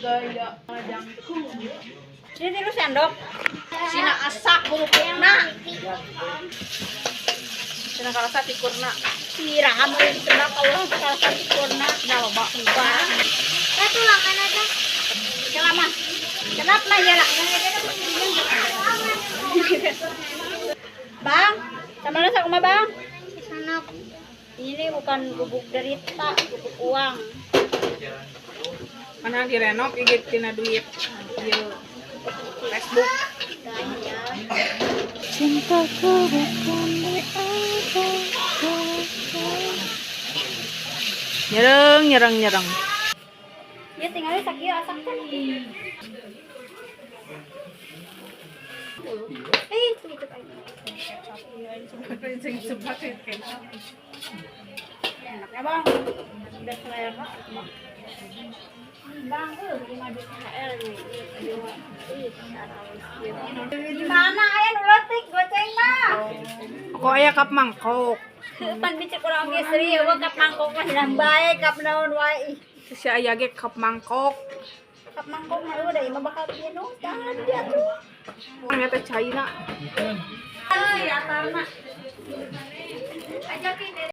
Gaya jangkung. Ini tilu sendok. Sina asak burukna. Sina kalasa tikurna. Sirah mun cenah Allah kalasa tikurna. Nya loba. Wah. Eh, tulangan aja. Selama. Kenapa ya lah? Bang, sama lu sama bang. Di sana. Ini bukan gubuk derita, gubuk uang. Mana direnov ieu tina duit. Ieu Facebook. Cintaku bukan di Nyereng nyereng nyereng. Ya tinggalnya sakieu asak kan. Eh, itu itu Enaknya bang, udah selera. Bang, lima duit THR nih. Gimana aya nu leutik goceng mah? Kok aya kap mangkok. Pan bicik urang ge serieu we kap mangkok mah hilang bae kap naon wae. Ih, Si aya ge kap mangkok. Kap mangkok mah eueuh da ieu mah bakal pieu tahan dia tuh. Ternyata China. Ya tarna. Ajakin.